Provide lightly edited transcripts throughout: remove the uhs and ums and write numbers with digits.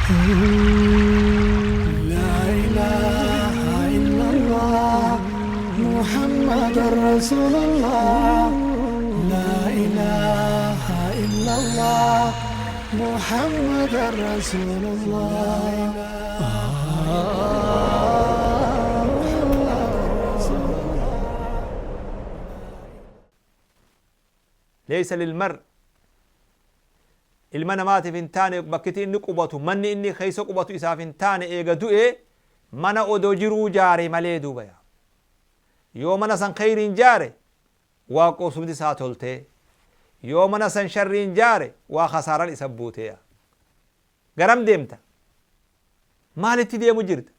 لا إله إلا الله محمد رسول الله لا إله إلا الله محمد رسول الله. ليس للمرء ilma namaatiif hin taane bakkiti inni qubatu manni inni keessa qubatu isaaf hin taane eega du'e mana odoo jiruu jaare malee. Duuba yaa yoo mana san kheyriin jaare waa qubsumti isaa toltee, yoo mana san sharriin jaare waa khasaaran isa buutee. Yaa garam deemta? Maalitti deemu jirta?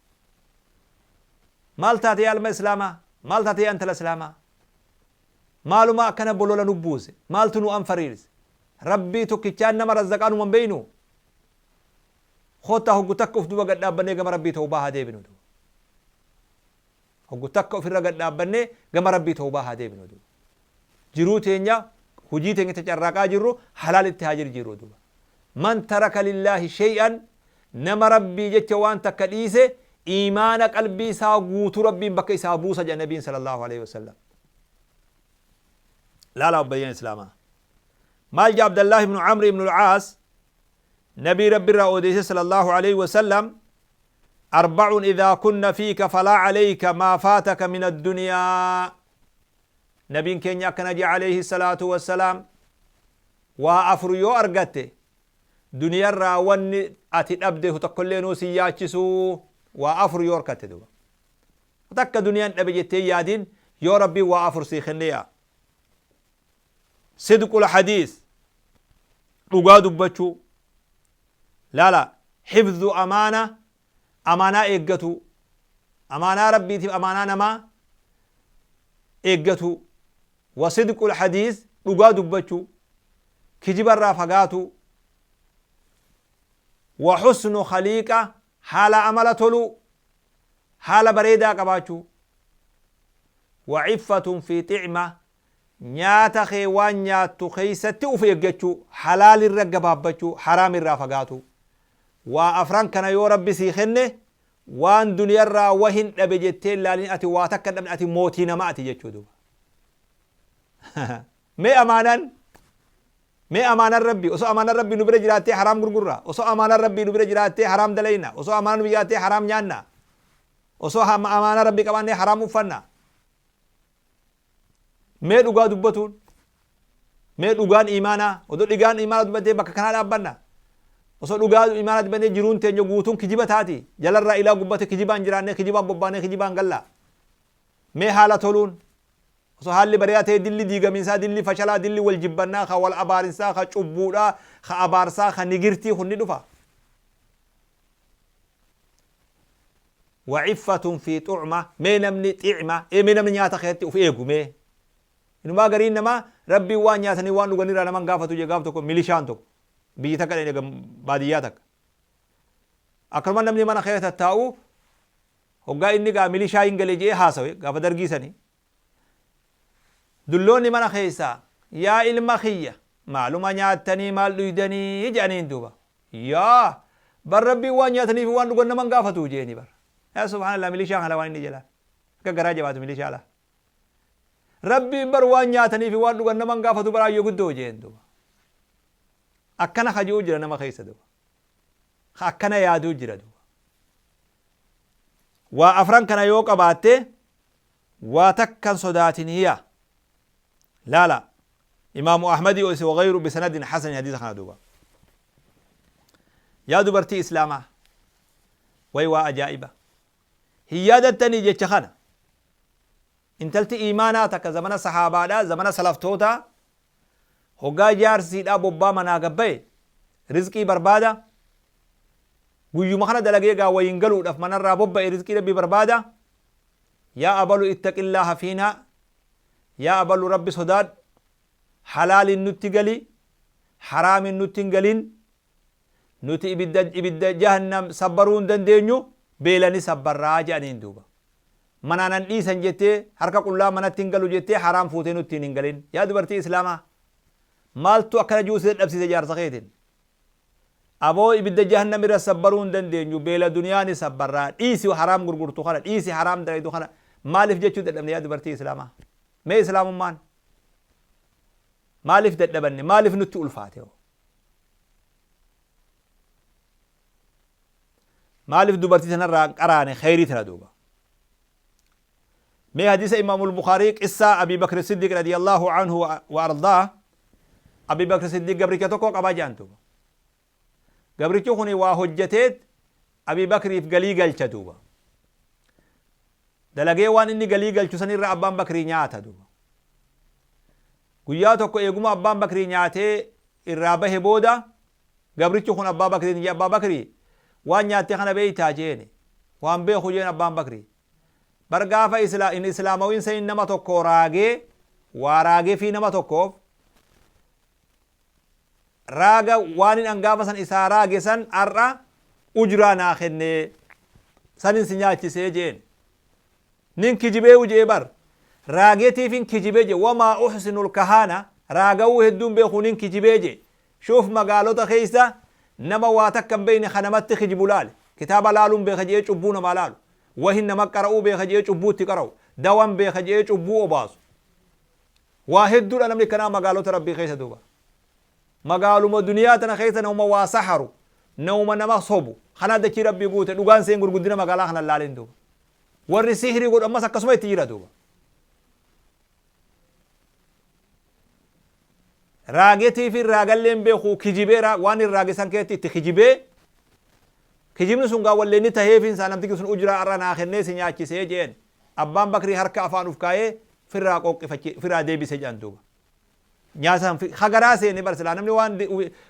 Maal taate yaa ilma islaamaa? Maal taate yaa intala islaamaa? Maaluma akkana bolola nu buuse? Maaltu nu anfariirse? Rabbii tokkichaan nama razzaqaa numan beeynu. Koottaa hoggu takka uf duba gad dhaabbannee gama rabbii tawbaa haa deebinu. Duba hoggu takka ofirra gad dhaabbannee gama rabbii tawbaa haa deebinu. Duba jiruu teenya, hujii teenya tacarraaqaa jirru halaalitti haa jirjiirru. Duba man taraka lillaahi shay'an, nama rabbii jecha waan takka dhiise, iimaana qalbii isaa guutuu rabbiin bakka isaa buusa jedha nabiin sallallahu alaihi wasallam. Laala obboleeyyan islaamaa, maal jedha Abdallah ibnu Amr ibnu al-Aas nabii rabbi irraa odeesse sallallahu alaihi wasallam: أربع إذا كن فيك فلا عليك ما فاتك من الدنيا. نبين كينيا كان عليه الصلاة والسلام: waa afur yoo argatte duniyarraa wanni ati dhabde tokkollee si yaachisuu. Waa afur yoo argatte, duba takka duniyaan dhabe jettee yaadin yoo rabbiin waa afur sii kenne yaa: صدق الحديث, dhugaa dubbachuu. Laala, حفظ أمانة, amaanaa eeggatu, amaanaa rabbiitiif amaanaa namaa eeggatu. وصدق الحديث, dhugaa dubbachuu, kijibarraa fagaatu. وحسن خليقة, haala amala toluu, haala bareedaa qabaachuu. وعفة في طعمة, nyaata kee waan nyaattu keeysatti uf eeggachuu, halaal irra gabaabbachuu, haraam irraa fagaatu. Waa afran kana yoo rabbi sii kenne, waan duniyarraa wahin dhabe jettee laalin. Ati waa takka dhabne, ati mootii nama ati jechuu. Duba mee amaanaan, mee amaanaan rabbi, osoo amaanaan rabbi nu bira jiraattee haraam gurgurra? Osoo amaanaan rabbii nu bira jiraattee haraam dalayna? Osoo amaanaan nu bira jiraattee haraam nyaanna? Osoo amaanaa rabbii qabaannee haraam uffanna? Mee dhugaa dubbatuun, mee dhugaan imaanaa, odoo dhigaan imaanaa dubbattee bakka kanaa dhaabbanna? Osoo dhugaa imaanaa dubbannee jiruun teenya guutuun kijiba taati. Jalarraa ilaa gubbate kijibaan jiraannee, kijibaan bobbaanee, kijibaan galla. Mee haala toluun, osoo haalli bareedaa ta'e dilli diigamiinsaa, dilli fashalaa, dilli wal jibbannaa, ka wal abaarinsaa, ka cubbuudhaa, ka abaarsaa, ka nigirtii kun ni dhufa. وعفة في طعمة, mee namni طعمة, mee namni nyaata keessatti uf eegu. Mee inumaa gariin namaa rabbiin waan nyaatanii waan dhuganirraa naman gaafatu je. Gaaf tokko milishaan tokko biyyi takka dhaqne, baadiyyaa takka. Akkanuma namni mana keessa tattaa'u, hoggaa inni gaa milishaa hin gale jee haasawe gaafa dargiisanii, dulloonni mana keessaa, "Yaa ilma kiyya, maaluma nyaattanii maal dhuydanii?" jedhaniin. Duuba, "Yaa bar rabbiin waan nyaatanii fi waan dhugan naman gaafatu" jeeni bar. Yaa subhaanallah, milishaa kana waan inni jedhan akka garaa jabaatu milishaa la. "Rabbiin bar waan nyaatanii fi waan dhugan naman gaafatu bar, ayyoo guddoo" jeen. Duuba akkana kaji'uu jira nama keessa. Duuba akkana yaaduu jira. Duuba waa afran kana yoo qabaatte waa takkan sodaatiniya. Laala, imaamu Ahmadi وغيره بسند حسن hadiisa kana. Duuba yaa dubartii islaamaa, way waa ajaa'iba hin yaadattanii jecha kana? Intalti imaanaa takka zamana sahaabaadha, zamana salaftoota, hoggaa jaarsiidha bobbaa manaa gabbaye rizqii barbaada, guyyuma kana dalagee gaa wayin galuudhaaf manarraa bobba'e, rizqii rabbii barbaada. "Yaa abalu, اتق الله فينا, yaa abalu, rabbi sodaadhu, halaalin nutti gali, haraamin nutti hin galin. Nuti ibidda jahannam sabbaruu hin dandeenyu, beelani sabbarraa" jedhaniin. Duuba, "Manaanan dhiisan jettee, harka qullaa manatti hin galu jettee, haraam fuutee nuttiin hin galin." Yaa dubartii islaamaa, maaltu akkana jiru si dadhabsiise jaarsa keetiin? Aboo ibidda jahannam irra sabbaruu hin dandeenyu, beela duniyaa ni sabbarraa, dhiisi haraam gurgurtu kana, dhiisi haraam dalaydu kana maaliif jechuu dadhabne yaa dubartii islaamaa? Mee islaamummaan maaliif dadhabanne? Maaliif nutti ulfaate hoo? Maaliif dubartii tanarraa hin qaraane kheyrii tana duuba? Mee hadiisa Imaamul Bukhaarii qissaa Abii Bakri Siddiq radiyallahu anhu wa ardaa Abii Bakri Siddiq gabricha tokko qabaa jedhan duuba. Gabrichi kuni waa hojjateet Abii Bakriif galii galcha duuba. Dalagee waan inni galii galchu sanirra Abbaan Bakrii nyaata duuba. Guyyaa tokko eeguma Abbaan Bakrii nyaatee irraa bahe booda gabrichi kun Abbaa Bakriitiin jee Abbaa Bakrii waan nyaatte kana beeytaa jeeni. Waan beeku jeen Abbaan Bakrii. Bar gaafa isla hin islaamawin sanin nama tokko raagee waa raagefii nama tokkoof raaga waanin an gaafa san isaa raage san ar'a ujraa naa kennee sanin si nyaachisee jeen. Nin kijibeeyu je'e bar. Raagetiifin kijibe je'e. Wamaa uhsinul kahaana, raagawuu hedduun beeku nin kijibee je'e. Shuuf magaalota keessa nama waa takka hin beekne ka namatti kijibu laali. Kitaaba laaluun beeka je'ee cubbuu namaa laalu. Wahin nama qara'uu beeka je'ee cubbuu itti qara'u. Dawan beeka je'ee cubbuu obaasu. Waa hedduudha namni akkanaa magaalota Rabbii keessa duuba. Magaaluma duniyaa tana keessa namuma waa saharu, namuma nama sobu, kanaa dachii Rabbii guute dhugaan seen gurguddina magaalaa kana hin laalin duuba. Warri sihrii godhu ammas akkasuma itti jira duuba. Raagetii fi raagalleen beeku kijibee waan hin raage san keessatti itti kijibee kijibni sun gaa wallee ni taheefin isaa namtichi sun ujraa arra naa kennee si nyaachisee jeen abbaan bakrii harka afaan uf kaayee firraa qooqqifachi firraa deebise jedhan duuba. Nyaata san hagaraa seene bar silaa namni waan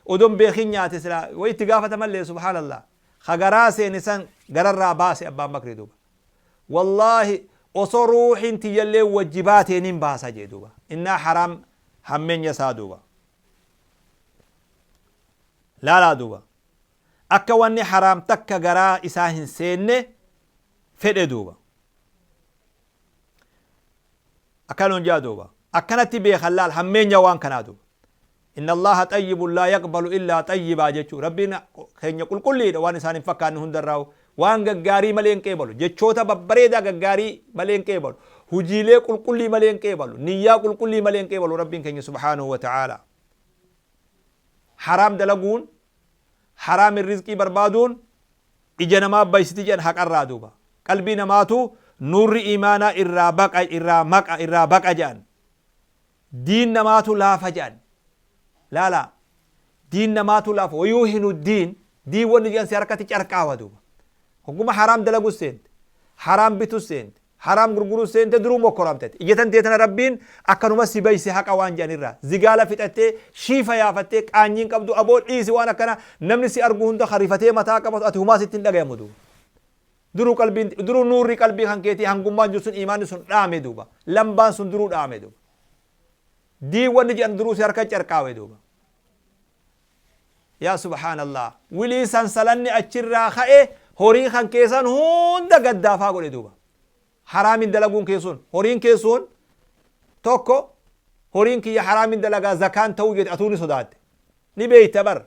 odon beekin nyaate silaa way itti gaafatamallee subhaanallah. Ka garaa seene san gararraa baase abbaan bakrii duuba. Wallaahi osoo ruuhiin tiyyallee wajji baatee nin baasa jee duuba. Innaa haraam hammeenya isaa duuba. Laalaa duuba. Akka wanni haraam takka garaa isaa hin seenne fedhe duuba. Akkana nuun jaa duuba. Akkanatti beekan laal hammeenya waan kanaa duuba. Inna Allaaha xayyibun laa yaqbalu illaa xayyibaa jechuu. Rabbiin keenya qulqulliidha waan isaan hin fakkaanne hundarraahu. Waan gaggaarii malee hin qeebalu. Jechoota babbareedaa gaggaarii malee hin qeebalu. Hujiilee qulqullii malee hin qeebalu. Niyyaa qulqullii malee hin qeebalu Rabbiin keenya subhaanahu wa ta'aalaa. Haraam dalaguun, haraamin rizqii barbaaduun ija namaa baysiti jedhan haqarraa duuba. Qalbii namaatu nuurri iimaanaa irraa baqa irraa maqa irraa baqa jedhan. Diin namaatu laafa jedhan. Laalaa. Diin namaatu laafa. Wayuuhinu diin. Diin wanni jedhan si harkatti carqaawa duuba. Hogguma haraam dalagus seente. Haraam bitus seente. Haraam gurgurus seente duruu mokkoramte. Ija tantee tana Rabbiin akkanuma si bayse haqa waan jedhan irraa. Zigaala fixattee, shiifa yaafattee, qaanyii hin qabdu aboo dhiisi waan akkana namni si argu hunda ka rifatee mataa qabatu ati humaa sitti hin dhagayamu duuba. Duruu qalbiin duruu nuurri qalbii kan keetii hangummaan jiru sun iimaanni sun dhaame duuba. Lambaan sun duruu dhaame duuba. Diin wanni jedhan duruu si harka carqaawe duuba. Yaa subhaanallah wilii sansalanni achirraa ka'e horii kan keessan hunda gaddaafaa godhe duuba. Haraamin dalaguun kee sun horiin kee sun tokko horiin kiyya haraamin dalagaa zakaan ta'uu jette atuu ni sodaatte. Ni beeyta bar.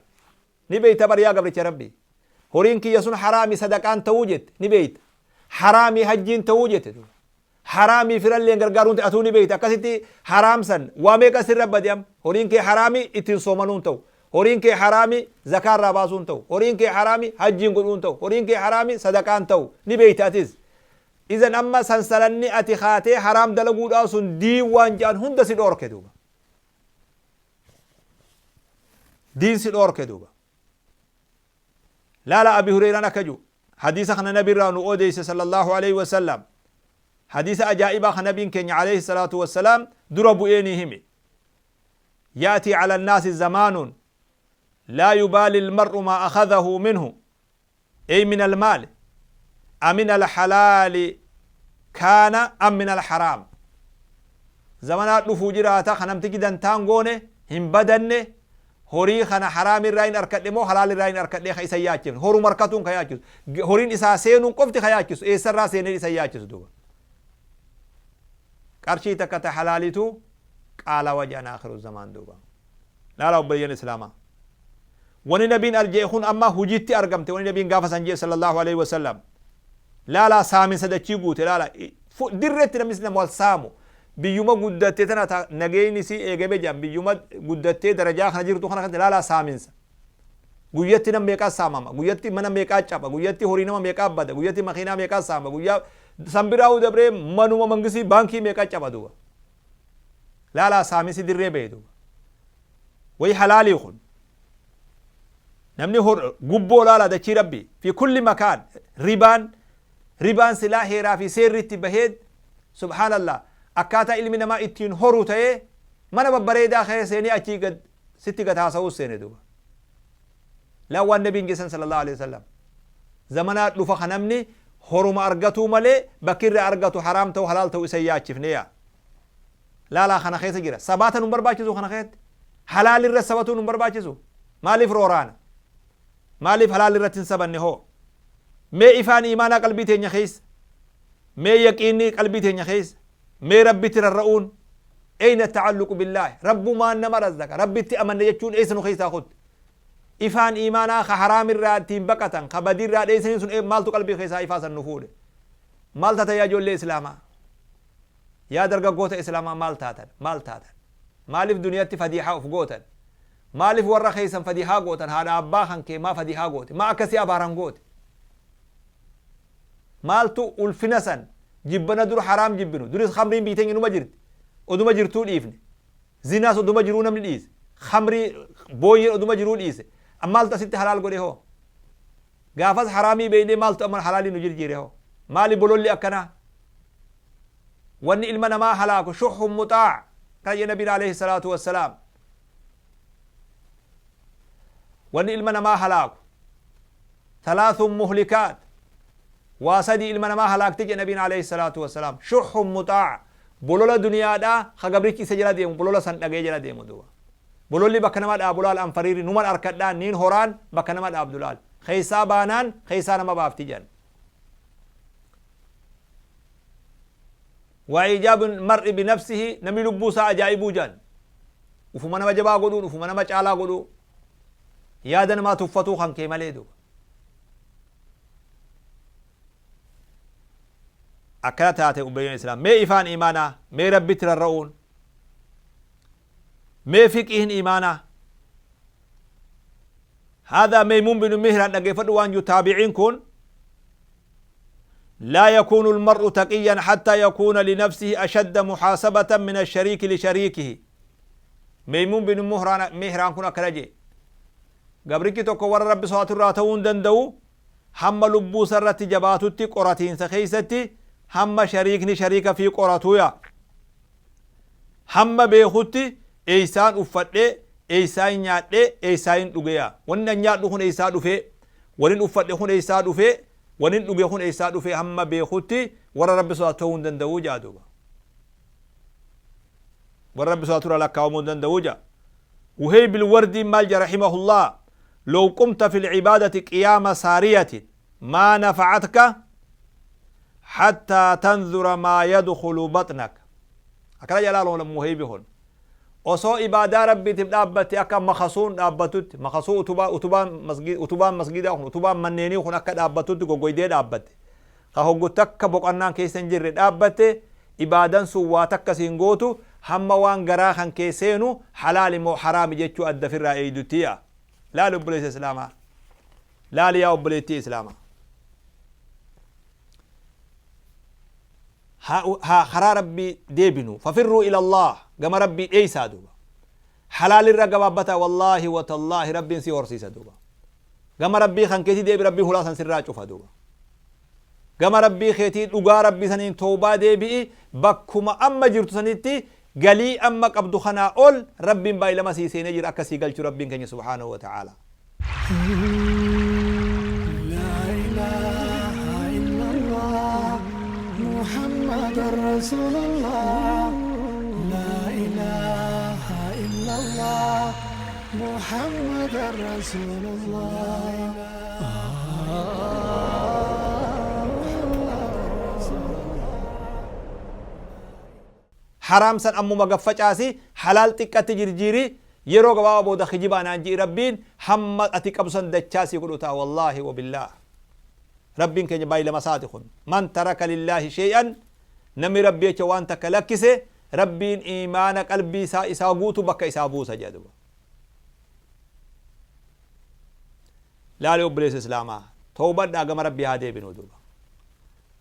Ni beeyta bar yaa gabricha Rabbii. Horiin kiyya sun haraami sadaqaan ta'uu jette ni beeyta. Haraami hajjiin ta'uu jette duuba. Haraamii firalleen gargaaruun ta'e atuu ni beeyta akkasitti haraam san waa meeqa sirra bade am horiin kee haraami ittiin soomanuun ta'u horiin kee haraami zakaa irraa baasuun ta'u horiin kee haraami hajjiin godhuun ta'u horiin kee haraami sadaqaan ta'u ni beeyta atis izan amma sansalanni ati kaatee haraam dalaguudhaa sun diin waan ja'an hunda si dhoorke duuba diin si dhoorke duuba Laala Abi Hureyraan akka ju hadiisa kana nabi irraa nu odeeyse sallallahu aleyhi wasallam hadiisa ajaa'ibaa ka nabiin keenya aleyhi salaatu wassalaam dura bu'ee ni hime ya'tii ala annaasi zamaanun laa yubaali almar'u maa akhadhahu minhu ey min almaali amin alhalaali kaana am min alharaam zamanaa dhufuu jiraata ka namtichi dantaan goone hin badanne Horii kana haraam irraa hin arkadhe moo halaal irraa hin arkadhee ka isa hin yaachifne. Horuma arkatuun ka yaachisu. Horiin isaa seenuun qofti ka yaachisu. Eessarraa seeneen isa hin yaachisu duuba. Qarshii takka ta halaalitu qaalawa jedhan aakhiru zamaan duuba. Laala obboleeyyan islaamaa. Wani nabiin arje'e kun amma hujitti argamte. Wani nabiin gaafa san je'e sallallahu aleyhi wa sallam. Laalaa saaminsa dachii guute laala. Dirreetti namni nama wal saamu. Biyyuma guddattee tana ta nageenyi isii eegame jedhan, biyyuma guddattee darajaa kana jirtu kana kanatti laalaa saaminsa. Guyyatti nama meeqaa saamama, guyyatti mana meeqaa caba, guyyatti horii nama meeqaa bada, guyyatti makiinaa meeqaa saama, guyyaa san biraa'uu dabree manuma mangisii baankii meeqaa caba duuba. Laalaa saaminsi dirree bahe duuba. Wayi halaalii kun. Namni gubboo laalaa dachii Rabbii fi kulli makaan ribaan ribaan silaa heeraa fi seerri itti bahee, subhaanallah, akkaataa ilmi namaa ittiin horu ta'ee mana babbareedaa keessa seenee achii gad sitti gad haasa'uu seene duuba. Laa, waan nabiin jedhan sallallahu alaihi wasallam, zamanaa dhufa ka namni horuma argatuu malee bakki irraa argatu haraam ta'u halaal ta'u isa hin yaachifne yaa. Laalaa kana keessa jira. Sabaata nun barbaachisu kana keessatti. Halaal irra sabatuu nun barbaachisu. Maaliif rooraana? Maaliif halaal irratti hin sabanne hoo? Mee ifaan iimaanaa qalbii teenya keessa? Mee yaqiinni qalbii teenya keessa? Mee Rabbitti rarra'uun? Eyna tacalluqu billaahi? Rabbumaan nama razzaqa. Rabbitti amanne jechuun eessa nu keessaa kutte? Ifaan iimaanaa ka haraam irraa ittiin baqatan, ka badii irraa dheessanii sun maaltu qalbii keessaa ifaa san nu fuudhe? Maal taatan yaa ijoollee Islaamaa? Yaa dargaggoota Islaamaa, maal taatan? Maal taatan? Maaliif duniyatti fadiihaa uf gootan? Maaliif warra keessan fadiihaa gootan? Haadha abbaa kan kee maa fadiihaa goote? Maa akka si abaaran goote? Maaltu ulfina san jibbana? Dur haraam jibbinu, duris khamriin biyyi teenya numa jirti, oduma jirtuu dhiifne. Zinaas oduma jiruu namni dhiise. Khamrii booyyeen oduma jiruu dhiise. Maaltu asitti halaal godhe hoo? Gaafas haraamii beeynee maaltu amma halaalii nu jirjiire hoo? Maali bololli akkanaa? Wanni ilma namaa halaaku shuhhun muxaac kana jedhe nabiin alayhi salaatu wassalaam. Wanni ilma namaa halaaku thalaathun muhlikaat, waa sadi ilma namaa halaakti jedhe nabiin alayhi salaatu wassalaam. Shuhhun muxaac, bolola duniyaadhaa ka gabrichi isa jala deemu, bolola san dhagee jala deemu duuba. Bololli bakka nama dhaabu laal, anfariirri numan arkadhaan niin horaan bakka nama dhaabdu laal, keessaa baanaan keessaa nama baafti jedhan. Wa ijaabul mar'i binafsihi, namni lubbuu isaa ajaa'ibuu jedhan. Ufuma nama jabaa godhuun, ufuma nama caalaa godhuu, yaada namaa tuffatuu kan kee malee duuba. Akkana taate obboleeyyan Islaam. Mee ifaan imaanaa, mee Rabbitti rarra'uun, mee fiqihin imaanaa. Haadha Meymuun bin Mihraan dhaggeeffadhu waan jiru taabiciin kun: لا يكون المرء تقيا حتى يكون لنفسه أشد محاسبة من الشريك لشريكه. ميمون بن مهران مهران kun akkana jee: gabrichi tokko warra Rabbi sodaatu irraa ta'uu hin danda'u hamma lubbuu isa irratti jabaatutti qoratiinsa keessatti, hamma shariikni shariika fi qoratuya, hamma beekutti eeysaan uffadhe, eeysaan nyaadhe, eeysaan dhugeya, wanni an nyaadhu kun eeysaa dhufee, wanin uffadhe kun eeysaa dhufee, wanin dhuge kun eeysaa dhufee, hamma beekutti warra Rabbi sodaatu ta'uu hin danda'u jaa duuba. Warra Rabbi sodaatu irraa lakkaawamuu hin danda'u jaa. Wuheyb Ilwardiin maal jaa rahimahullah: لو قمت في العبادة قيام سارية ما نفعتك حتى تنظر ما يدخل بطنك. Akkana jalaa Wuheybi kun: osoo ibaadaa Rabbiitiif dhaabbatte akka makasuun dhaabbatutti, makasuu utubaa, utubaan masgid, utubaan masgidaa kun, utubaan manneenii kun akka dhaabbatutti goggoydee dhaabbatte, ka hoggu takka boqonnaan keessa hin jirre dhaabbatte, ibaadan sun waa takka siin gootu hamma waan garaa kan kee seenu halaali moo haraami jechuu adda firraa eeydutti. Yaa laali obboleessa Islaamaa, laali yaa obboleettii Islaamaa, haa karaa Rabbii deebinu. ففروا إلى الله, gama Rabbii dheeysaa duuba, halaalirra gabaabbataa. Wallaahi watallaahi Rabbiin si horsiisa duuba. Gama Rabbii kan keetii deebi, Rabbii hulaa san sirraa cufa duuba. Gama Rabbii keetii dhugaa Rabbii saniin toobaa deebi'i. Bakkuma amma jirtu sanitti galii amma qabdu kanaa ol Rabbiin baay'ilama sii seenee jira akka sii galchu Rabbiin keenya subhaanahu wa ta'ala. لا إله إلا الله محمد رسول الله. لا إله إلا الله محمد رسول الله. محمد رسول الله. Haraam san ammuma gaffacaasi, halaal xiqqatti jirjiiri. Yeroo gabaabaa booda kijibaa naan ji'i, Rabbiin hamma ati qabdu san dachaa sii godhu ta'a. Wallaahi wabillaah. Rabbiin keenya baay'ilama isaati kun. Man taraka lillaahi shay'an, namni Rabbi jecha waan takka lakkise, Rabbiin iimaana qalbii isaa isaa guutu bakka isaa buusa jedha duba. Laali obboleessa Islaamaa, tawbadhaa, gama Rabbii haa deebinuu duuba.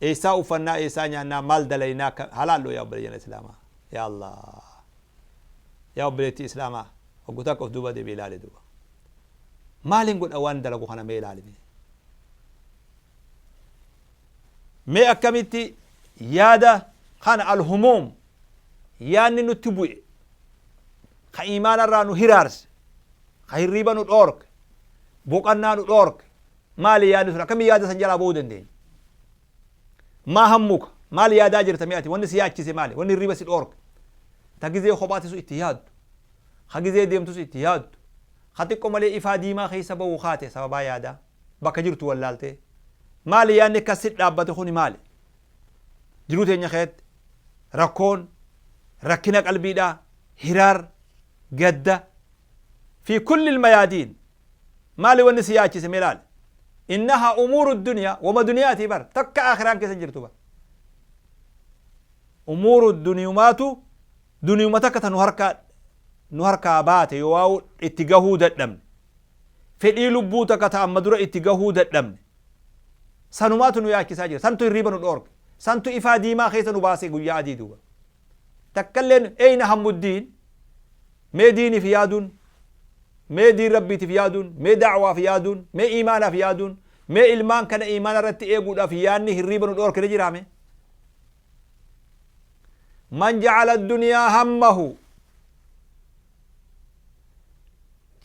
Eessaa uffannaa, eessaa nyaannaa, maal dalaynaa halaalloo? Yaa obboleeyyan Islaamaa, yaa Allah, yaa obboleettii Islaamaa, hoggu takka of duuba deebi'i, ilaali duuba. Maalin godha waan dalagu kana? Mee ilaali, mee. Mee akkamitti yaada kana, alhumuum, yaadni nutti bu'e ka iimaana irraa nu hiraarse, ka hirriiba nu dhoorke, boqannaa nu dhoorke, maali yaadni sun? Akkamiin yaada san jalaa ba'uu dandeenya? Maa hammuka? Maal yaadaa jirta mee ati? Wanni si yaachise maali? Wanni hirriiba si dhoorke, ta gizee kophaatisu itti yaaddu, ka gizee deemtus itti yaaddu, ka xiqqo malee ifaa diimaa keessa ba'uu kaate sababaa yaadaa bakka jirtu wallaaltee, maali yaadni akkas si dhaabbate kuni? Maali jiruu teenya keessatti rakkoon rakkina qalbiidhaa, hiraar, gadda fi kulli ilmayaadiin? Maali wanni si yaachise? Mee laali. Innahaa umuuru duniyaa, wama duniyaatii bar, takka aakhiraan keessa hin jirtu bar. Umuuru duniyumaatu, duniyuma takka ta nu harkaa baate yoo waa'u itti gahuu dadhabne, fedhii lubbuu takka ta amma dura itti gahuu dadhabne, sanumaatu nu yaachisaa jira. Santu hirriiba nu dhoorke, santu ifaa diimaa keessa nu baase guyyaa adii duuba. Takkalleen eyna hammuddiin? Mee diiniif yaaduun, mee diin Rabbiitiif yaaduun, mee da'waaf yaaduun, mee iimaanaaf yaaduun, mee ilmaan kana iimaana irratti eeguudhaaf yaanni hirriiba nu dhoorke ni jiraame? Man ja'ala addunyaa hammahu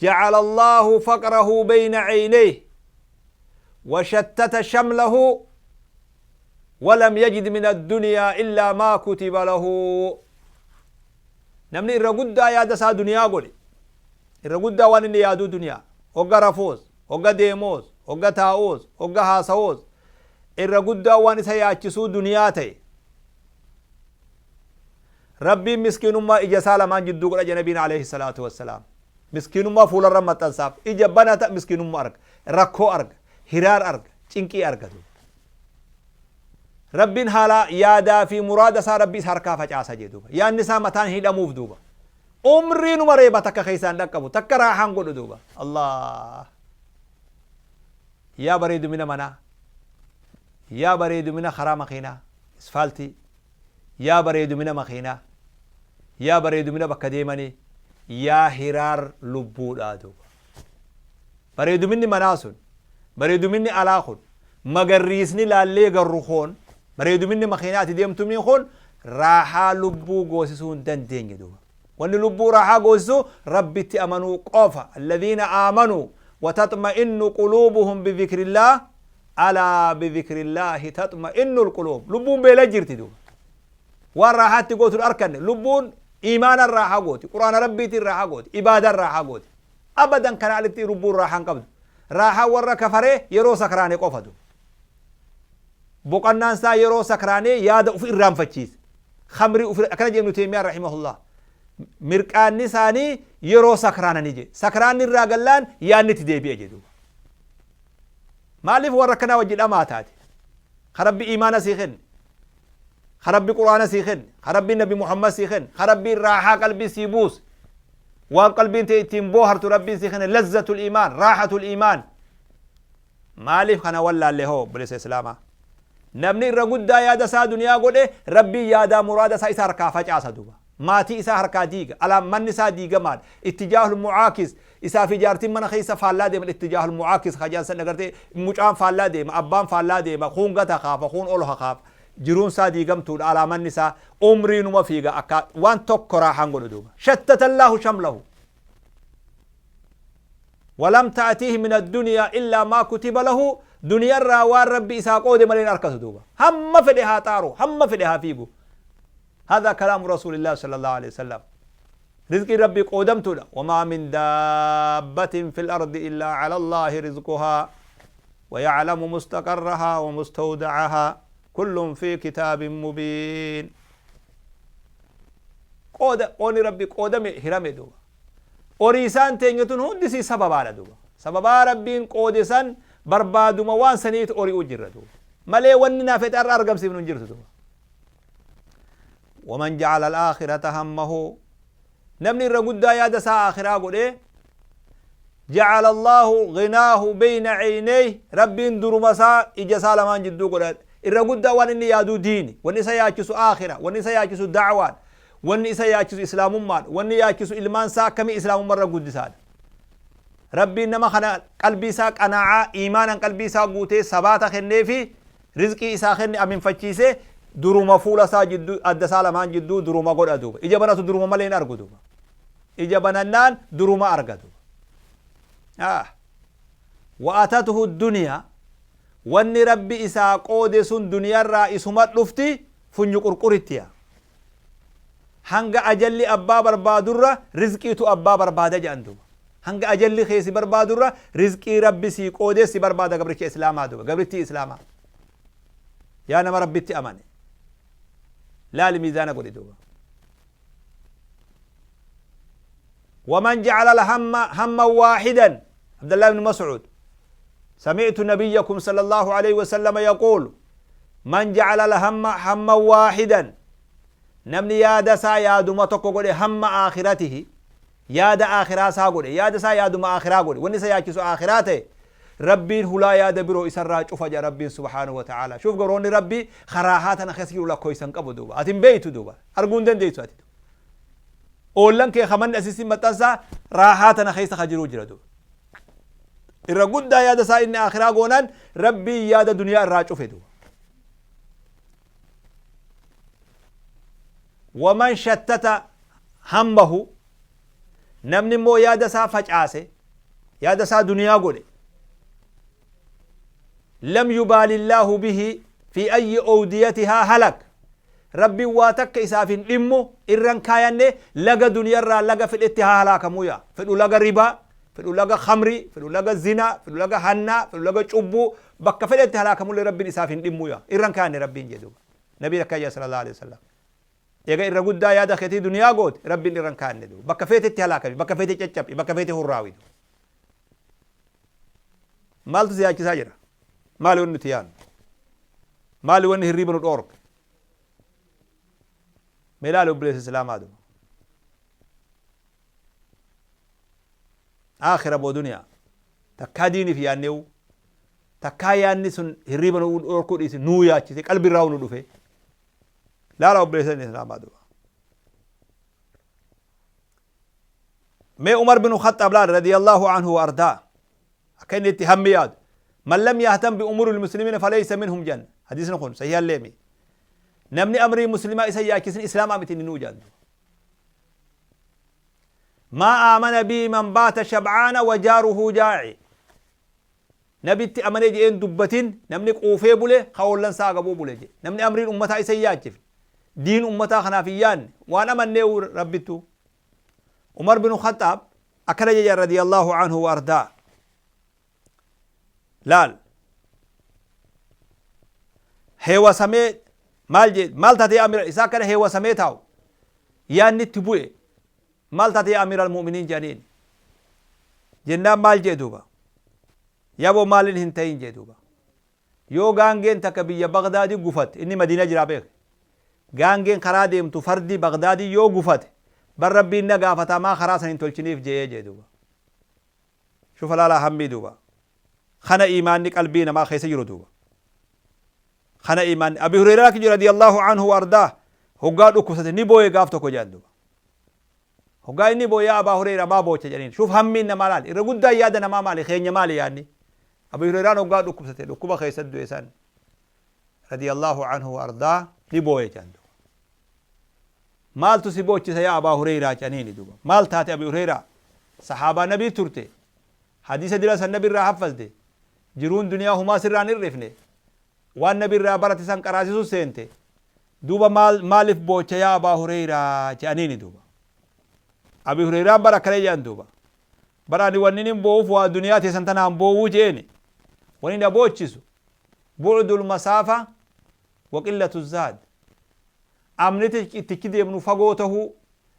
ja'ala Allahu faqrahu bayna caynayhi wa shattata shamlahu walam yajid min addunyaa illaa maa kutiba lahu. Namni irra guddaa yaada isaa duniyaa godhe, irra guddaa waan inni yaaduu duniyaa, hogga rafoos, hogga deemoos, hogga taa'oos, hogga haasawoos, irra guddaa waan isa yaachisuu duniyaa ta'e, Rabbiin miskiinummaa ija isaa lamaan jidduu godha jedhe nabiin alayhi salaatu wassalaam. Miskiinummaa fuularra maxxansaaf. Ija banata, miskiinummaa arga, rakkoo arga, hiraar arga, cinqii arga duuba. Rabbiin haala yaadaa fi muraada isaa Rabbi isa harkaa facaasa jee duuba. Yaadni isaa mataan hin hidhamuuf duuba. Umrii numa reeba, takka keessaan dhaqqabu, takka raaxaan godhu duuba. Allah. Yaa bareedumina manaa. Yaa bareedumina karaa makiinaa, isfaaltii. Yaa bareedumina makiinaa. Yaa bareedumina bakka deemanii. Yaa hiraar lubbuudhaa duuba. Bareeduminni manaa sun, bareeduminni alaa kun, magarriisni laallee garru koon, bareeduminni makiinaa ati deemtumii kun raahaa lubbuu goosisuu hin dandeenye duuba. Wanni lubbuu raahaa goosisu Rabbitti amanuu qofa. Alladhiina aamanuu wataxma'innu quluubuhum bidhikrillaah, alaa bidhikrillaahi taxma'innul quluub. Lubbuun beela jirti duuba. Waan raahaa itti gootu hin arkanne. Lubbuun iimaanan raahaa gooti, Qur'aana Rabbiitiin raahaa gooti, ibaadan raahaa gooti. Abadan kana alitti lubbuun raahaa hin qabdu. Raahaan warra kafaree yeroo sakraane qofa duuba. Boqannaan isaa yeroo sakraanee yaada uf irraanfachiise. Khamrii uf akkana jedhe Ibnu Teeymiyaan rahimahullah. Mirqaanni isaanii yeroo sakraananii jedhe. Sakraanni irraa gallaan yaadni itti deebi'e jedhe duuba. Maaliif warra akkanaa wajji dhamaa taate? Ka Rabbi iimaana sii kenne. Ka Rabbi Qur'aana sii kenne. Ka Rabbi Nabi Muhammad sii kenne. Ka Rabbiin raahaa qalbii sii buuse. Waan qalbiin tee ittiin boohartu Rabbiin sii kenne, lazzatul iimaan, raahatul iimaan. Maaliif kana wallaalle hoo, obboleessa Islaamaa? Namni irra guddaa yaada isaa duniyaa godhe, Rabbiin yaadaa muraada isaa isa harkaa facaasa duuba. Maatii isaa harkaa diiga. Alaan manni isaa diigamaadha. Ittijaahul mucaakis, isaa fi jaartiin mana keessa faallaa deeman, ittijaahul mucaakis kajaan san agartee, mucaan faallaa deema, abbaan faallaa deema, kuun gata kaafa, kuun ol hakaafa. Jiruun isaa diigamtuudha. Alaa manni isaa umrii numa fiiga, akka waan tokko raahaan godhu duuba. Shattatallaahu shamlahu. Walam ta'atiihi min addunyaa illaa maa kutiba lahu, duniyarraa waan Rabbi isaa qoode malee hin arkatu duuba. Hamma fedhe haa xaaru, hamma fedhe haa fiigu. Hadha kalaamu Rasuulillah sallallahu alaihi wasallam. Rizqiin Rabbii qoodamtuudha. Wamaa min daabbatin fil ardi illaa ala Allaahi rizquhaa waya'lamu mustaqarrahaa wa mustawda'ahaa kullun fi kitaabin mubiin. Qooda qoonni Rabbii qoodame hirame duuba. Oriisaan teenya tun hundi isii sababaadha duuba. Sababaa Rabbiin qoode san barbaaduma waan saniit ori'u jirra duuba. Malee wanni naa fedhe har'a argamsiifnu hin jirtu duuba. Waman ja'ala al-aakhirata hammahu, namni irra guddaa yaada isaa aakhiraa godhe, ja'ala Allaahu ghinaahu beyna ceyneyh, Rabbiin duruma isaa ija isaa lamaan jidduu godha. Irra guddaa waan inni yaaduu diini, wanni isa yaachisu aakhira, wanni isa yaachisu da'waadha, wanni isa yaachisu islaamummaadha, wanni yaachisu ilmaan isaa akkamii islaamummarra guddisaadha. Rabbiin nama kana qalbii isaa qanaa'aa iimaanan qalbii isaa guutee sabaata kenneefi rizqii isaa kenne aminfachiisee duruma fuula isaa jidduu, adda isaa lamaan jidduu duruma godha duuba. Ija banatu duruma malee hin argu duuba. Ija banannaan duruma arga duuba. Ah. Wa atatuhu duniyaa, wanni Rabbi isaa qoode sun duniyarraa isuma dhufti funyu qurquritti yaa. Hanga ajalli abbaa barbaadurra rizqiitu abbaa barbaada jedhan duuba. Hanga ajalli kee si barbaadurra rizqii Rabbi sii qoodee si barbaada, gabricha islaamaa duuba, gabrittii islaamaa. Yaa nama Rabbitti amane. Laali, miizaana godhi duuba. ومن جعل الهم هما واحدا، عبد الله بن مسعود: سمعت نبيكم صلى الله عليه وسلم يقول: من جعل الهم هما واحدا، namni yaada isaa yaaduma tokko godhe, هم آخرته, yaada aakhiraa isaa godhe, yaada isaa yaaduma aakhiraa godhe, wanni isa yaachisu aakhiraa ta'e, Rabbiin hulaa yaada biroo isarraa cufa jedha Rabbiin سبحانه وتعالى. شوف, gabroonni Rabbii karaahaa tana keessa jiru lakkoysan qabu duuba. Ati hin beeytu duuba, arguu hin dandeessu ati. Oollan kee kamanni asisi maxxansaa raahaa tana keessa ka jiruu jira duuba. Irra guddaa yaada isaa inni aakhiraa goonaan Rabbiin yaada duniyaa irraa cufe duuba. ومن شتت همه, namni immoo yaada isaa facaase, yaada isaa duniyaa godhe, لم يبال الله به في أي أوديتها هلك, Rabbiin waa takka isaaf hin dhimmu, irran kaayanne. Laga duniyarraa laga fedhetti haa halaakamuu yaa fedhu, laga ribaa fedhu, laga khamrii fedhu, laga zinaa fedhu, laga hannaa fedhu, laga cubbuu, bakka fedhetti halaakamullee Rabbiin isaaf hin dhimmu yaa irran kaayanne Rabbiin jedhu. Nabiin akka jedha صلى الله عليه وسلم: eega irra guddaa yaada keetii duniyaa goote, Rabbiin irran kaayanne duuba. Bakka feetetti halaakami, bakka feete caccabi, bakka feete hurraawi. Maaltu si yaachisaa jira? Maali wanni nuti yaannu? Maali wanni hirriiba nu dhoorke? Mee ilaali, obboleessa islaamaa duuba. Aakhira boo duniyaa? Takkaa diiniif yaanneewu, takkaa yaanni sun hirriiba nu dhorkuu dhiisi, nuu yaachise, qalbi irraa nu dhufe. Laala, obboleessa islaamaa duuba. Mee Umar bin Khaxaab laal, رضي الله عنه وأرضاه, akka inni itti hammi yaadu. من لم يهتم بأمور المسلمين فليس منهم jan. Hadiisni kun sahih alleemi. Namni amrii muslimaa isa yaachisin islaamaa miti inni nuu jedhan. ما آمن بي من بات شبعان وجاره جائع, nabitti amanee jedheen dubbatin namni quufee bule ka isaa agabuu bule jedhe. Namni amriin ummataa isa hin yaachifne, diin ummataa kanaaf hin yaanne, waan amannee Rabbittu. Umar bin Khaxaab akkana jedha رضي الله عنه وأرضاه. Laal, heewasamee maal jedhe? Maal taatee amira isaa akkana heewasamee taa'u? Yaanni itti bu'e. Maal taatee أمير المؤمنين jedhaniin jennaan, maal jedhe duuba? Yaboo, maalin hin ta'in jedhe duuba. Yoo gaangeen takka biyya Bagdaadii gufate, inni Madiina jiraa beeke, gaangeen karaa deemtu, fardi Bagdaadii yoo gufate, bar Rabbiin na gaafatamaa karaa san hin tolchiniif je'ee jedhe duuba. شوف, laalaa hammii duuba. Kana iimaanni qalbii namaa keessa jiru duuba. Kana iimaanni. Abi Hureyraa kiji رضي الله عنه وأرضاه hoggaa dhukkubsate ni booye gaaf tokko jedhan duuba. Hoggaa inni booye, "Abaa Hureyraa, maa boocha?" jedhaniin. شوف, hammiin namaa laal. Irra guddaan yaada namaa maali? Keenya maali yaadni? Abi Hureyraan hoggaa dhukkubsate, dhukkuba keessa du'e san, رضي الله عنه وأرضاه, ni booye jedhan duuba. "Maaltu si boochisa yaa Abaa Hureyraa?" jedhaniini duuba. Maal taate, Abi Hureyraa? Sahaabaa nabii turte, hadiisa dira san nabi irraa haffazde, jiruun duniyaa humaa sirraan hir'ifne, waan nabi irraa barate san qaraasisu seente duuba. Maal, maaliif boocha yaa Abaa Hureyraa?" jedhaniini duuba. Abi Hureyraan bara akkana jedhan duuba: "Bara ani wanni nin boo'uuf waa duniyaa teessan tanaan boowuu jeeni. Wani na boochisu بعد المسافة وقلة الزاد, amni ittichi deemnu fagoo tahuu.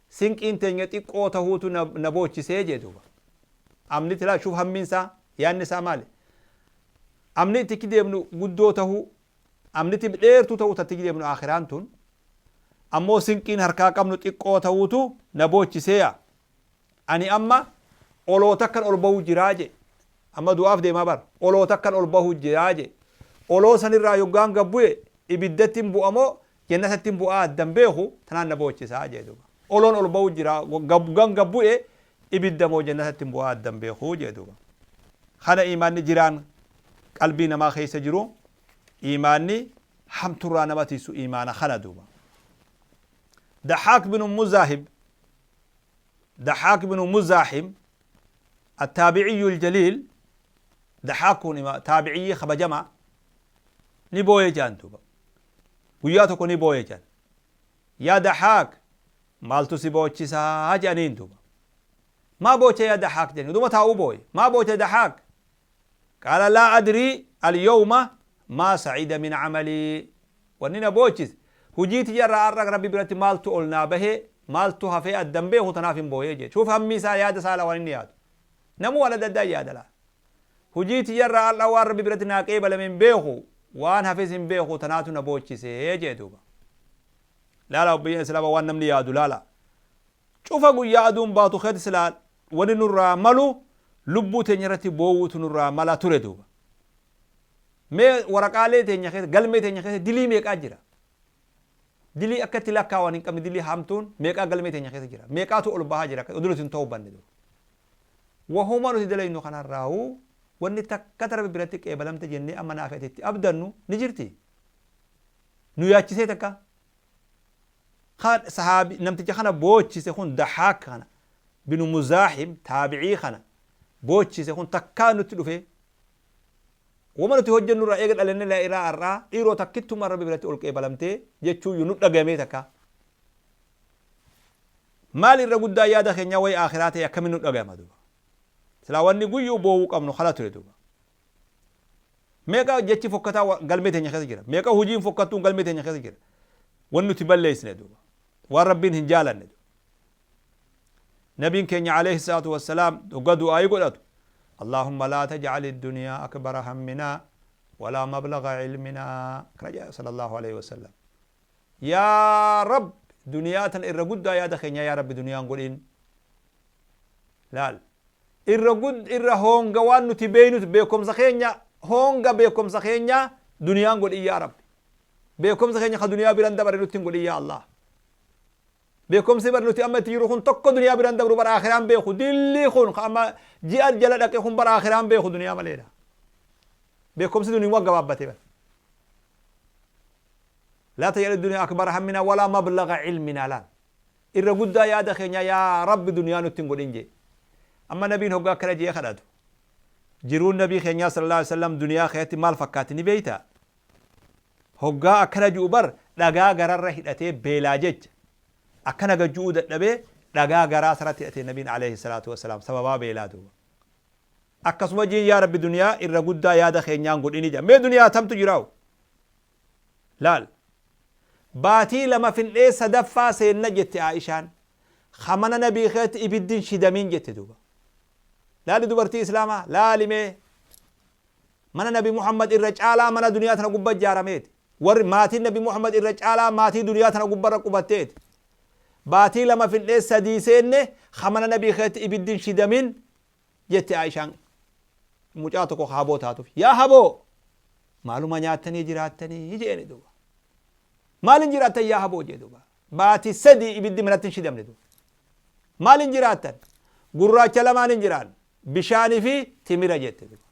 Sinqiin teenya xiqqoo tahuutu na boochisee jee duuba. Amni tilaa shuuf hammiin isaa yaanni isaa maali? Amni itti deemnu guddoo tahuu, amni itti dheertuu tahuu tatti deemnu aakhiraan tun, ammoo sinqiin harkaa qabnu xiqqoo tahuutu na boochiseeya. Ani amma oloo takkan ol bahu jiraa jee. Amma du'aaf deemaa bar. Oloo takkan ol bahu jiraa jee. Oloo sanirraa yoggaan gad bu'e ibiddattin bu'a moo jannatattin bu'aa addan beeku, tanaan na boochisaa jee duuba. Oloon ol bahu jira, yoggaan gad bu'e ibidda moo jannatattin bu'aa addan beeku jee duuba. Kana iimaanni jiraan qalbii namaa keessa jiru, iimaanni hamturraa nama tiisu iimaana kana duuba. Dahaak binu Muzaahib, Dahaak binu Muzaahim, Attaabiciyyu aljaliil, Dahaak kun taabiciyyii kabajamaa, ni booye jedhan duuba. Guyyaa tokko ni booye jedhan. Yaa Dahaak, maaltu si boochisaa jedhaniin duuba. Maa boocha yaa Dahaak jedhani, oduma taa'uu booye. Maa boocha Dahaak? Qaala laa adrii alyawma maa sa'ida min amalii. Wanni na boochise hujii tiyya irraa har'a Rabbi biratti maaltu ol naa bahee, maaltu hafee adda hin beeku, tanaaf hin booyee jedhe. Shuuf hammii isaa, yaada isaa waan inni yaadu. Namuu waan adda addaa yaada laa. Hujii tiyya irraa har'a waan Rabbi biratti naa qeebalame hin beeku, waan hafes hin beeku, tanaatu na boochise jedhe duuba. Laala obboleeyyan Islaamaa, waan namni yaadu laala. Cufa guyyaa aduun baatu keeti silaa wani nurraa malu lubbuu teenya irratti boowuutu nurraa mala ture duuba. Mee waraqaalee teenya keessa, galmee teenya keessa dilii meeqaa jira? Dilii akka itti lakkaawan hin qabne, dilii hamtuun meeqaa galmee teenya keessa jira? Meeqaatu ol bahaa jira oduu nuti hin tawbanne duuba? Wahuma nuti dalaynu kanarraa'uu wanni takka ta Rabbi biratti qeebalamte jennee amma naafi ati itti abdannu ni jirti? Nu yaachisee takka? Ka sahaabi namticha kana boochise kun, Dahaak kana binu Muzaahim taabicii kana boochise kun, takkaa nutti dhufee wama nuti hojjennu irraa eega dhalanne laa ilaa har'aa dhiiroo takkittummaan Rabbi biratti ol qeebalamtee jechuuyyu nu dhagayamee takkaa? Maal irra guddaa yaada keenyaa wayi aakhiraa ta'e akkamiin nu dhagayama duuba? Silaa wanni guyyuu boowuu qabnu kana ture duuba. Meeqa jechi fokkataa galmee teenya keessa jira? Meeqa hujiin fokkattuun galmee teenya keessa jira? Wanni nuti balleessine duuba. Waan Rabbiin hin jaalanne duuba. Nabiin keenya alayhi salaatu wassalaam hoggaa du'aayii godhatu, Allahumma laa taj'ali duniyaa akbara hamminaa walaa mablagha ilminaa, kana jedha sallallahu alayhi wasallam. Yaa Rabb, duniyaa tana irra guddaa yaada keenyaa yaa Rabbi duniyaan godhin. Laal. Irra gud irra hoonga waan nuti beeynut beekomsa keenya, hoonga beekomsa keenyaa duniyaan godhin yaa Rabbi. Beekomsa keenya ka duniyaa biran dabare nutti hin godhin yaa Allah. Beekomsi bar nuti amma itti jiru kun tokko duniyaa biran dabru bar aakhiraan beeku. Dillii kun ka amma ji'a jala dhaqe kun bar aakhiraan beeku duniyaa maleedha. Beekomsi duniyaa gabaabbate bar. Laa taj'al duniyaa akbara hammina walaa mablaga ilminaa laal. Irra guddaa yaada keenyaa yaa Rabbi duniyaa nutti hin godhin jee. Amma nabiin hoggaa akkana jee kadhatu. Jiruun nabii keenyaa sallallahu alaihi wasallam duniyaa keessatti maal fakkaatti ni beeytaa? Hoggaa akkana ju'u bar dhagaa gararra hidhatee beelaa jecha akkana gad ju'uu dadhabee dhagaa garaa isarratti hidhatee nabiin alayhi salaatu wassalaam sababaa beelaa duuba. Akkasuma jiin yaa Rabbi duniyaa irra guddaa yaada keenyaan godhini jedha. Mee duniyaa tamtu jiraawu? Laal. Baatii lama findhee sadaffaa seenna jette Aa'ishaan. Ka mana nabii keessatti ibiddi hin shidamiin jette duuba. Laali dubartii Islaamaa laali mee. Mana Nabi Muhammad irra caalaa mana duniyaa tana gubba ijaarameeti. Warri maatiin Nabi Muhammad irra caalaa maatii duniyaa tana gubbarra qubatteeti. Baatii lama findhee sadii seenne ka mana nabii keessatti ibiddi hin shidamin jette Aishaan mucaa tokko ka haboo taatuuf. Yaa haboo, maaluma nyaattanii jiraattanii jeeni duuba. Maalin jiraattan yaa haboo jee duuba. Baatii 3 ibiddi manatti hin shidamne duuba. Maalin jiraattan? Gurraacha lamaan hin jiraan. Bishaanii fi timira jette duuba.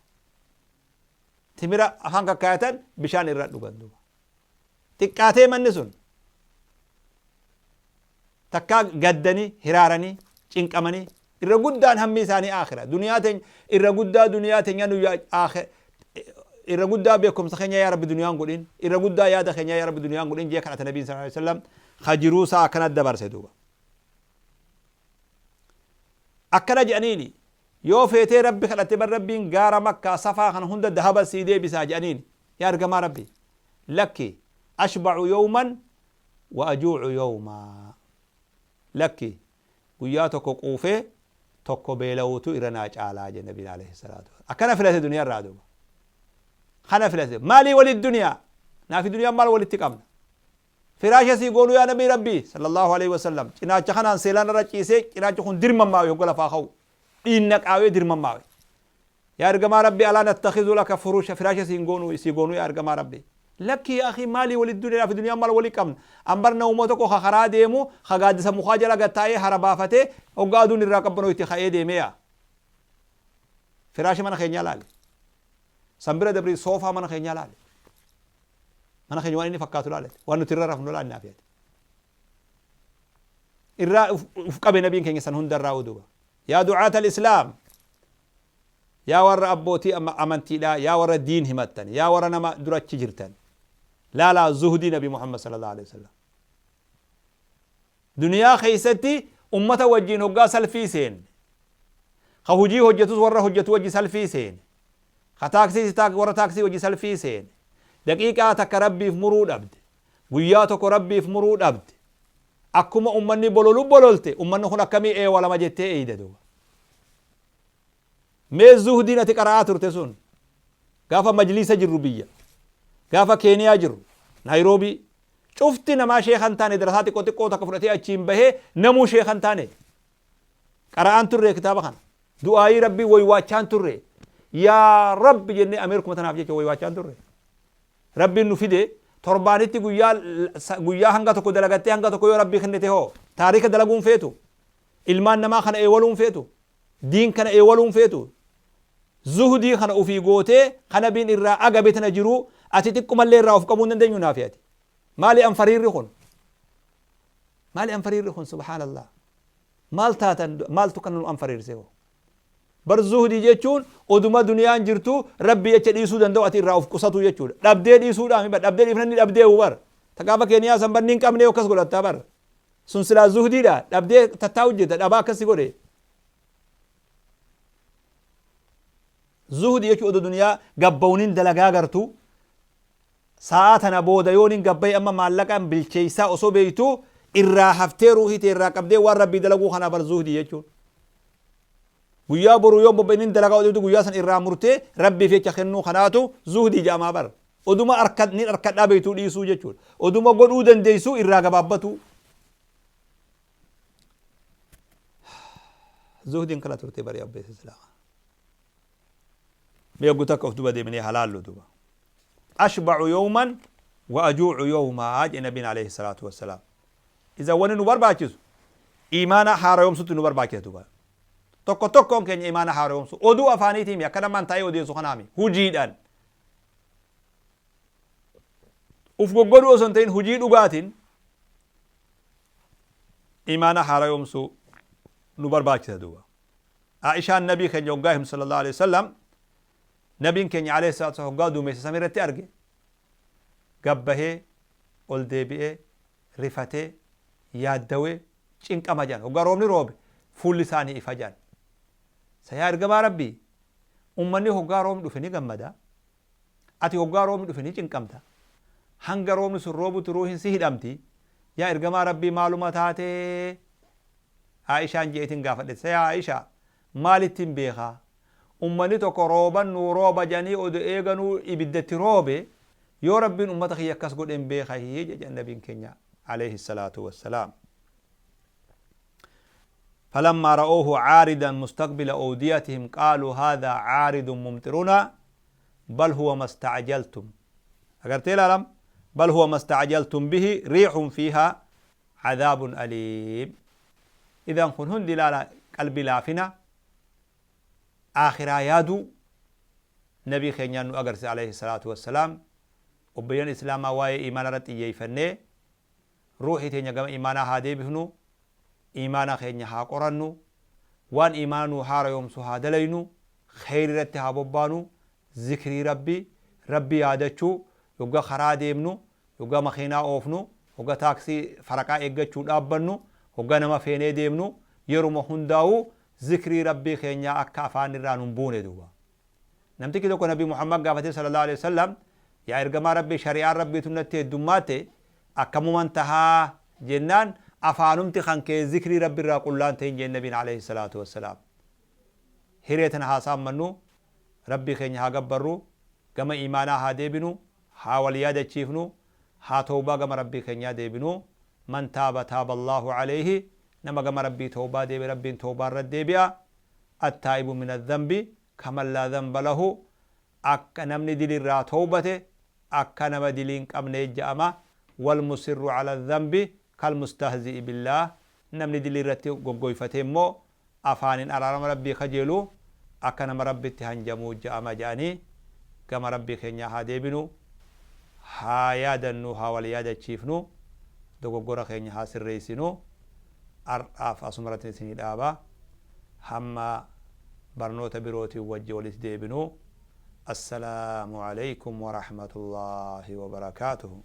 Timira afaan kakkaayatan, bishaan irra dhugan duuba. Xiqqaatee manni sun takkaa gaddanii, hiraaranii, cinqamanii, irra guddaan hammi isaanii aakhira. Duniyaa teenya irra guddaa, duniyaa teenya nu irra guddaa beekumsa keenya yaa Rabbi duniyaan godhin, irra guddaa yaada keenya yaa Rabbi duniyaan godhin jee kadhata nabiin sallallahu alaihi wasallam ka jiruu isaa akkana dabarse duuba. Akkana jedhaniini, yoo feetee Rabbi kadhatte bar Rabbiin gaara Makkaa Safaa kana hunda dahaba sii deebisaa jedhaniini. Yaa ergamaa Rabbi, lakki, ashba'u yawman wa ajuu'u yawma, lakki. Guyyaa tokko quufee tokko beela'uutu irra naa caalaa jedhe nabiin alayhi salaatu wassalaam. Akkana filate duniyaa irraa duuba. Kana filate. Maalii walitti duniyaa? Naafi duniyaan maal walitti qabna? Firaasha sii goonuu yaa nabii Rabbii sallallahu aleyhi wasallam cinaacha kanaan seelaan irra ciisee cinaachi kun dirmammaawe hogga lafaa ka'u dhiinna qaawee dirmammaawe. Yaa ergamaa Rabbii alaa nattakhizu laka furusha firaasha siin goonuu sii goonuu yaa ergamaa Rabbii. Lakkii yaa akhii maalii walitti duniyaa fi duniyaan maal walii qabna? An bar namuma tokko ka karaa deemu ka gaaddisa mukaa jala gad taa'ee hara baafatee hogga aduun irraa qabbanooyte ka'ee deemee yaa. Firaasha mana keenyaa laali. San bira dabrii soofaa mana keenyaa laali. Mana keenya waan inni fakkaatu laalate. Waan nuti irra rafnu laali naaf yaade. Irraa uf qabe nabiin keenya san hunda irraa uduba. Yaa du'aata al-Islaam. Yaa warra abbootii amantiidhaa, yaa warra diin himattan, yaa warra nama dura achi jirtan. Laalaa zuhdii Nabi Muhammad sallallahu alaihi wasallam. Duniyaa keessatti ummata wajjiin hoggaa salfii seenne. Ka hujii hojjatus warra hojjatu wajji salfii seene. Ka taaksiis warra taaksii wajji salfii seene. Daqiiqaa takka Rabbiif muruu dhabde. Guyyaa tokko Rabbiif muruu dhabde. Akkuma ummanni bololu bololte ummanni kun akkamii eewalama jettee eeyda duuba. Mee zuhdiin ati qara'aa turte sun gaafa majliisa jirru biyya gaafa Keeniyaa jirru Naayiroobii cufti namaa sheeka hin taane darasaa xiqqoo xiqqoo takka fudhatee achiin bahee namuu sheeka hin taane qara'aan turre kitaaba kana du'aayii rabbii waywaachaan turre yaa rabbi jennee Ameerikuma tanaaf jecha waywaachaan turre rabbiin nu fide torbaanitti guyyaa guyyaa hanga tokko dalagattee hanga tokko yoo rabbii kennite hoo taarika dalaguun feetu ilmaan namaa kana eewaluun feetu Diin kana eewaluu hin feetu? Zuhdii kana ufii gootee ka nabiin irraa agabe tana jiruu ati xiqqumallee irraa of qabuu hin dandeenyu naafi ati. Maali anfariirri kun? Maali anfariirri kun subhaanallah. Maal taatan maaltu kana nu anfariirse hoo? Bar zuhdii jechuun oduma duniyaan jirtu rabbi jecha dhiisuu danda'u ati irraa of qusatu jechuudha. Dhabdee dhiisuudhaami bar dhabdee dhiifnan ni dhabdee bar. Ta gaafa keeniyaa san bar ni hin qabnee akkas godhattaa bar. Sun silaa zuhdiidha dhabdee tattaa'u jirta dhabaa akkas si godhe. Zuhdi jechuun odoo duniyaa gabbawunin dalagaa gartu sa'aa tana booda yoonin gabbaye amma maallaqaan bilcheessaa osoo beektu irraa haftee ruuhii tee irraa qabdee waan rabbii dalaguu kanaa bar zuhdi jechuun. Guyyaa boruu yoon bobba'inin dalagaa oduu guyyaa san irraa murtee rabbiif jecha kennuu kanaatu zuhdii jedhamaa bar. Oduma nin arkadhaa beektuu dhiisuu jechuudha. Oduma godhuu dandeessuu irraa gabaabbatuu. Zuhdiin kana turte bari obbeessa islaamaa. Mee yogguu takka of duba deebinee halaallu duba. Ashba'u yawman wa ajuucu yawmaa jedhe nabiin alayhi salaatu wassalaam. Iza wani nu barbaachisu imaana haarayomsutti nu barbaachisa duba. Tokko tokkoon keenya imaana haarayomsu oduu afaaniitiimi akka namaan taa'ee odeessu kanaami hujiidhaan. Uf goggodhuu osoo hin ta'in hujii dhugaatiin imaana haarayomsuu nu barbaachisa duuba. Aishaan nabii keenya hoggaa himtu sallallahu alaihi wasallam nabiin keenya alayhi salaatu wasallam hoggaa duumessa samii irratti arge gabbahee ol deebi'ee rifatee yaaddawee cinqama jedhan hoggaa roobni roobe fuulli isaanii ifa jedhan. Sa yaa ergamaa rabbii ummanni hoggaa roobni dhufe ni gammada Ati hoggaa roobni dhufe ni cinqamta. Hanga roobni sun roobutti ruuhin si hidhamti. Yaa Ergamaa Rabbii maaluma taatee? Aa'ishaan je'eetin gaafadhe. Sa yaa Aa'ishaa maalittin beekaa? Ummanni tokko rooban nuu rooba jedhanii odo eeganuu ibidda itti roobe, yoo Rabbiin ummata kiyya akkas godhen beekahii jedhan Nabiin keenya aleyhi salaatu wassalaam. Falammaa ra'oohu caaridan mustaqbila owdiyatihim qaaluu haadhaa caaridun mumxirunaa bal huwa masta'ajaltum agartee ilaalam bal huwa masta'ajaltum bihi riixun fiihaa cadaabun aliim idan kun hundi ilaala qalbii laafina aakhiraa yaaduu nabii keenyaan nu agarsiisa alayhi salaatu wassalaam obboleeyyan islaamaa waa'ee iimaana irratti xiyyeeffannee Ruuhii teenya gama iimaanaa haa deebifnu, iimaana keenya haa qorannu, waan iimaana nuu haarayoomsu haa dalaynu, kheyrii irratti haa bobbaanu, zikrii Rabbii, Rabbi yaadachuu, yogga karaa deemnu, yogga makiinaa oofnu, hogga taaksii faraqaa eeggachuu dhaabbannu, hogga nama feenee deemnu, yeruma hundaawuu zikrii Rabbii keenyaa akka afaanirraa nun buune duuba. Namtichi tokko Nabi Muhammad gaafatee sallallahu alaihi wasallam yaa ergamaa Rabbii shari'aan Rabbii tun natti heddummaatte akkamuman tahaa jennaan Afaanumti kan kee zikrii Rabbi irraa qullaan ta'in jeen Nabiin alayhi salaatu wassalaam. Hiree tana haa saammannu, Rabbii keenya haa gabbarru, gama iimaanaa haa deebinu, haa wal yaadachiifnu, haa towbaa gama Rabbii keenyaa deebinu. Man taaba taaba Allaahu alayhi, nama gama Rabbii towbaa deebi'e Rabbiin towbaa irra deebi'a. Attaa'ibu mina dhanbi kaman laa dhanba lahu, akka namni dili irraa towbate akka nama dilii hin qabnee ja'ama. Wal musirru ala dhanbi kal mustahzi'i billaah, namni dilii irratti goggoyfatee immoo afaanin araarama Rabbii kajeelu akka nama Rabbitti hanjamuu ja'ama ja'anii. Gama Rabbii keenyaa haa deebinu, haa yaadannu, haa wal yaadachiifnu, dogoggora keenya haa sirreessinu. Ar'aaf asumarrattin isinii dhaaba, hamma barnoota birootiin wajji walitti deebinu. Assalaamu Aleykum Warahmatullaahi Wabarakaatuhu.